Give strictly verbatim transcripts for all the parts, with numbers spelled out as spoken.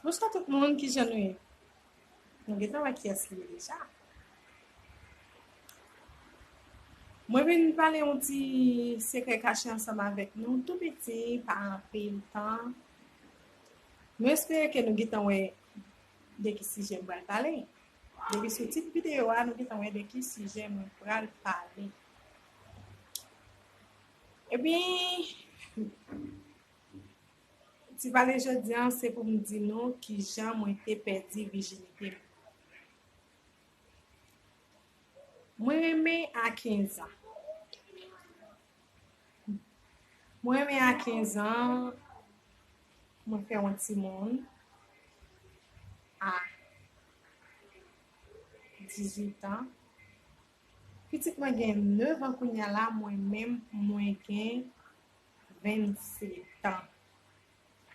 Bonswa tout moun, kijan nou ye? Nou gentan wè kiyès li ye deja. Mwen vin pale yon ti sekrè kache ansanm avèk nou, tou piti, pa anpil tan. Mwen espere ke nou gentan wè de ki sijè m pral pale. Depi sou tit videyo a, nou gentan wè de ki sijè mwen pral pale. Epi, ti pale jodi a, se pou m di nou kijan mwen te pèdi vijinite m. Mwen renmen a kenz an. Mwen renmen a kenz an, mwen fè yon timoun a dizuit an. Pitit mwen gen nèf an kounye a la, mwen menm, mwen gen vennset an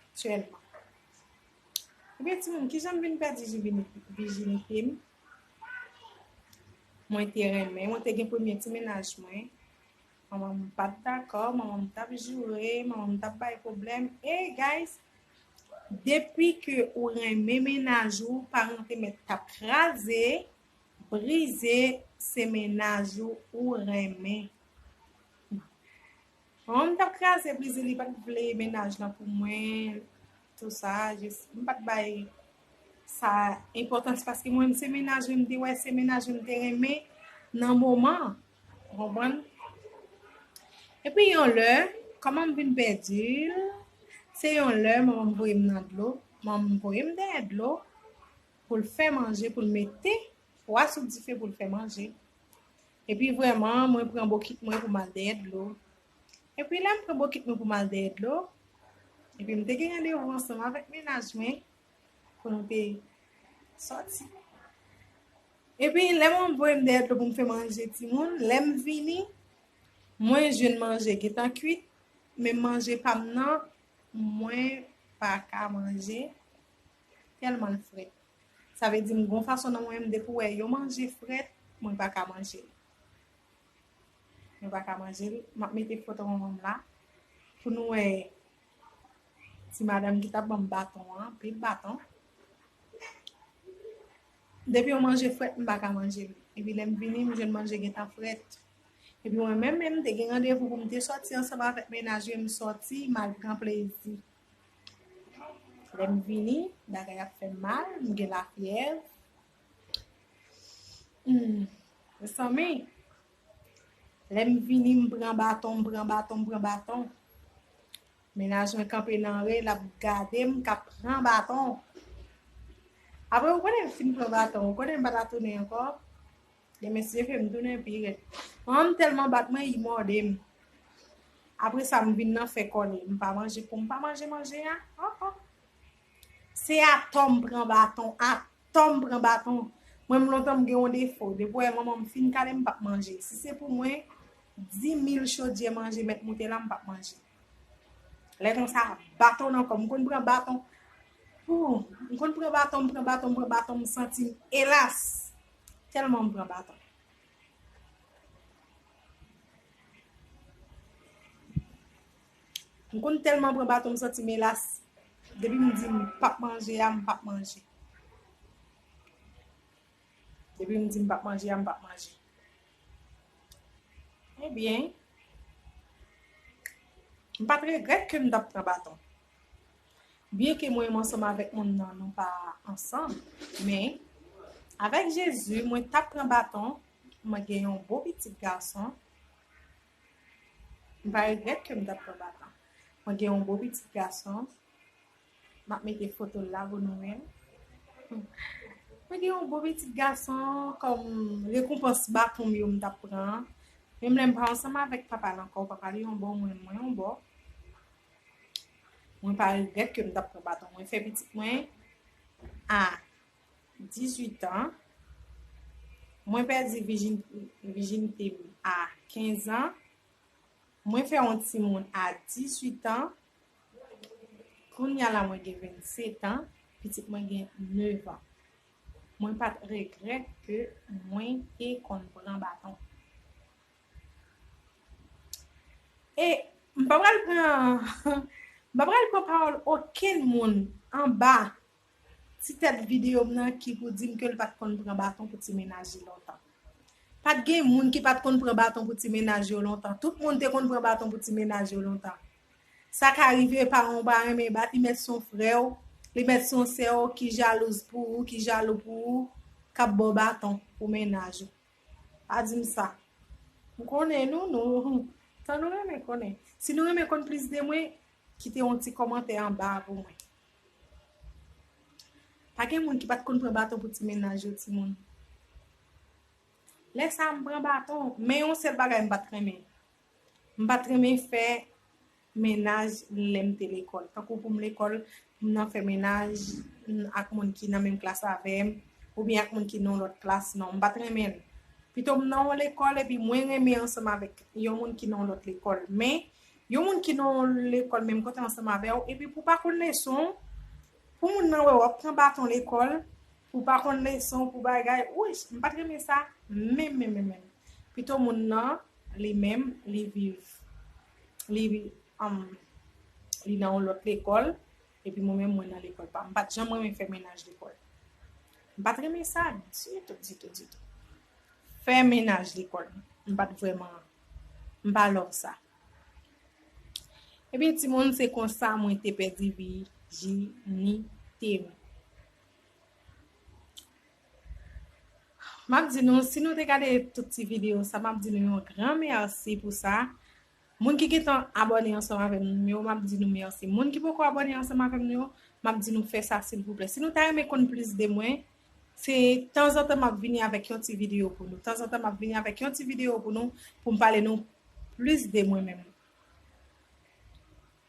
aktyèlman. Ebyen, timoun, kijan m vin pèdi vijini-, vijinite m? Mwen te renmen, mwen te gen premye ti mennaj mwen. Manman m pa t dakò, manman m t ap joure, manman m t ap bay pwoblèm. E, guys, depi ke ou renmen mennaj ou, paran te mèt t ap kraze, brize, se mennaj ou ou renmen. Manman m t ap kraze, brize, li pa t vle mennaj lan pou mwen, tou sa, jis, m pa t bay sa enpòtans, paske mwen, se mennaj mwen m te wè, se mennaj mwen m te renmen nan moman, ou konprann? Epi yon lè, kòman m vin pèdi l? Se yon lè, manman m voye m nan dlo, manman m voye m dèyè dlo, pou l fè manje, pou l mete pwa sou dife pou l fè manje. Epi vrèman, mwen pran bokit mwen pou m al dèyè dlo. Epi lè m pran bokit mwen pou m al dèyè dlo, epi m te gen randevou ansanm avèk mennaj mwen pou nou te sòti. Epi lè mwen voye m dèyè dlo pou m fè manje timoun, lè m vini, mwen jwenn manje gentan kwit, men manje pa m nan, mwen pa ka manje tèlman l frèt. Sa vle di m gon fason nan mwen menm depi w wè yon manje frèt, mwen pa ka manje l. Mwen pa ka manje l. M ap mete foto manman m la pou nou wè ti madanm ki t ap ban m baton an, pil baton. Depi yon manje frèt, m pa ka manje l. Epi lè m vini, m jwenn manje gentan frèt. Epi mwen menm, menm, m te gen randevou pou m te sòti ansanm avèk mennaj mwen, m sòti, m al pran plezi. Lè m vini, bagay ap fè m mal, m gen lafyèv. Hmm. Mezanmi, lè m vini, m pran baton, m pran baton, m pran baton. Mennaj mwen kanpe nan ri, l ap gade m, k ap pran baton. Apre, ou konnen m fin pran baton, ou konnen m pa ta tounen ankò. Demen, si Dye vle, m tounen pi rèd. Manman m tèlman bat mwen, li mòde m. Apre sa, m vin nan fè kòlè. M pa manje pou m pa manje manje a. Oh, oh. Se atò m pran baton, atò m pran baton. Mwen, m lontan m gen yon defo. Depi w wè manman m fin kale, m p ap manje. Si se pou mwen, dimil chodyè manje mèt moute la, m p ap manje. Lè konsa, baton nan kò m. M konn pran baton. Pou, m konn pran baton, m pran baton, m pran baton, m santi m elas. Tèlman m pran baton. M konn tèlman pran baton, m santi m elas. Depi m di m p ap manje a, m p ap manje. Depi m di m p ap manje a, m p ap manje. Ebyen, m pa t regrèt ke m t ap pran baton. Byenke mwen menm ansanm avèk moun nan, nou pa ansanm, men avèk Jezi, mwen t ap pran baton, mwen gen yon bo pitit gason. M pa regrèt ke m t ap pran baton. Mwen gen yon bo pitit gason. M ap mete foto l la pou nou menm. Mwen gen yon bo pitit gason kòm rekonpans baton m yo m t ap pran. Menm lè m pa ansanm avèk papa l ankò, papa l yon bò, mwen, mwen yon bò. Mwen pa regrèt ke m t ap pran baton. Mwen fè pitit mwen a dizuit an. Mwen pèdi vijin-, vijinite m a kenz an. Mwen fè yon timoun a dizuit an. Kounye a la, mwen gen vennset an. Pitit mwen gen nèf an. Mwen pa t regrèt ke mwen te konn pran baton. E m pa pral pran, m pa pral pran pawòl okenn moun anba ti tèt videyo m nan ki pou di m ke l pa t konn pran baton pou ti mennaj li lontan. Pa t gen moun ki pa t konn pran baton pou ti mennaj yo lontan. Tout moun te konn pran baton pou ti mennaj yo lontan. Sa ka rive paran w pa renmen bat, li mèt se yon frè w, li mèt se yon sè w ki jalouz pou ou, ki jalou pou ou, k ap ba w baton pou mennaj ou. Pa di m sa. M konnen nou, nou, tan nou renmen konnen. Si nou renmen konn plis de mwen, kite yon ti kòmantè anba pou mwen. Pa gen moun ki pa t konn pran baton pou ti mennaj yo, timoun. Lè sa a, m pran baton, men yon sèl bagay m pa t renmen. M pa t renmen fè mennaj lè m te lekòl. Tankou pou m lekòl, m nan fè mennaj ak moun ki nan menm klas avè m, oubyen ak moun ki nan lòt klas, non, m pa t renmen l. Pito m nan yon lekòl epi mwen renmen ansanm avèk yon moun ki nan yon lòt lekòl. Men, yon moun ki nan yon lekòl menm kote ansanm avè w, epi pou w pa konn leson, pou moun nan wè w ap pran baton lekòl, pou w pa konn leson, pou bagay, wi, m pa t renmen sa, menm, menm, menm, menm. Pito moun nan, li menm, li viv, li, um, li nan yon lòt lekòl, epi mwen menm, mwen nan lekòl pa m. M pa t janm renmen fè mennaj lekòl. M pa t renmen sa ditou, ditou, ditou. Fè mennaj lekòl, m pa t vrèman, m pa love sa. Ebyen, timoun, se konsa mwen te pèdi vijinite m. M ap di nou, si nou te gade tout ti videyo sa, m ap di nou yon gran mèsi pou sa. Moun ki gentan abòne ansanm avè m yo, m ap di nou mèsi. Moun ki poko abòne ansanm avè m yo, m ap di nou fè sa silvouplè. Si nou ta renmen konn plis de mwen, se tanzantan m ap vini avèk yon ti videyo pou nou. Tanzantan m ap vini avèk yon ti videyo pou nou, pou m pale nou plis de mwen menm.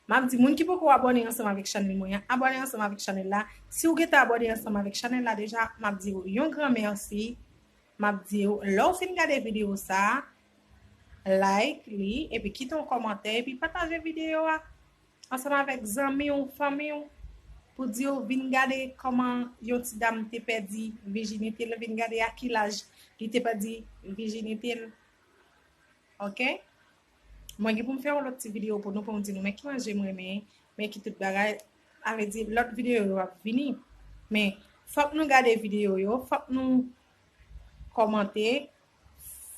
M ap di moun ki poko abòne ansanm avèk chanèl mwen an, abòne ansanm avèk chanèl la. Si w gentan abòne ansanm avèk chanèl la deja, m ap di w yon gran mèsi. M ap di w, lè w fin gade videyo sa, like li, epi kite yon kòmantè, epi pataje videyo a ansanm avèk zanmi w, fanmi w, pou di yo vin gade kòman yon ti dam te pèdi vijinite l, vin gade a ki laj li te pèdi vijinite l. Oke? Mwen gen pou m fè yon lòt ti videyo pou nou, pou m di nou, men ki manje m renmen, men ki tout bagay. Sa vle di, lòt videyo yo ap vini. Men, fòk nou gade videyo yo, fòk nou kòmante,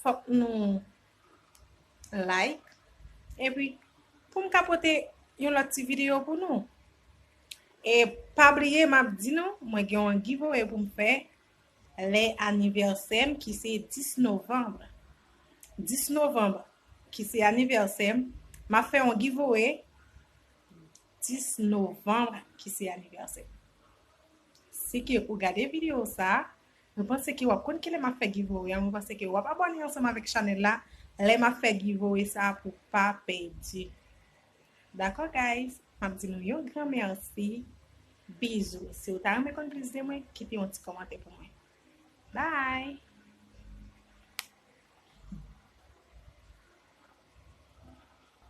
fòk nou like. Epi, pou m ka pote yon lòt ti videyo pou nou. E pa bliye, m ap di nou, mwen gen yon giveaway pou m fè lè anivèsè m ki se dis novanm. Dis novanm ki se anivèsè m, m ap fè yon giveaway dis novanm ki se anivèsè m. Si ke ou gade videyo sa, mwen panse ke w ap konn kilè m ap fè giveaway an, mwen panse ke w ap abòne ansanm avèk chanèl la, lè m ap fè giveaway sa pou pa pèdi. Dakò, guys? M ap di nou yon gran mèsi. Bizou. Si w ta renmen konn plis de mwen, kite yon ti kòmantè pou mwen. Bye!